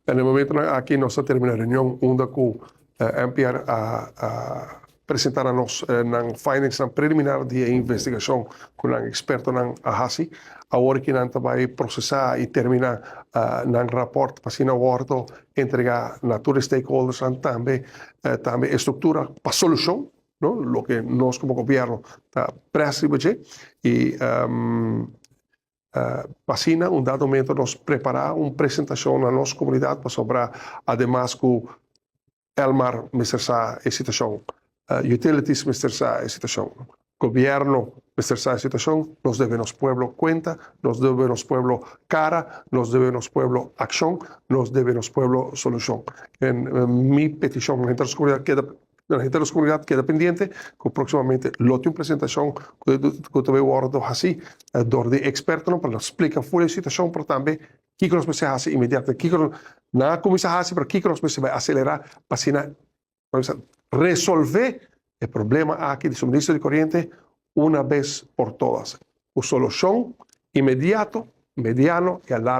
Na e momento aki nos a terminá e reunion unda ku MPR a presentá na nos nan findings nan preliminar di investigashon ku nan ekspertonan a hasi. Awor ku nan bai prosesá i terminá nan rapport pa asina wòrdu entregá na tur stakeholders i tambe struktura pa solushon, no? Loke nos komo gobièrnu ta presta i asina, un dado momento nos prepará un presentashon na nos komunidat pasobra ademas ku Elmar mester sa e situashon, utilities mester sa e situashon, gobièrnu mester sa e situashon, nos debe nos pueblo kuenta, nos debe nos pueblo kara, nos debe nos pueblo akshon, nos debe nos pueblo solushon. Mi petishon na henter komunidat keda na henter komunidat keda pendiente ku próksimamente lo tin un presentashon ku tambe wòrdu hasí dor di eksperto pa splika full e situashon, pero tambe kiko nos mester hasi inmediato, kiko nan a kuminsá hasi, pero kiko nos mester bai aselerá pa asina resolvé e problema aki di suministro di koriente un bes pa todas. E solushon inmediato, mediano i a largo.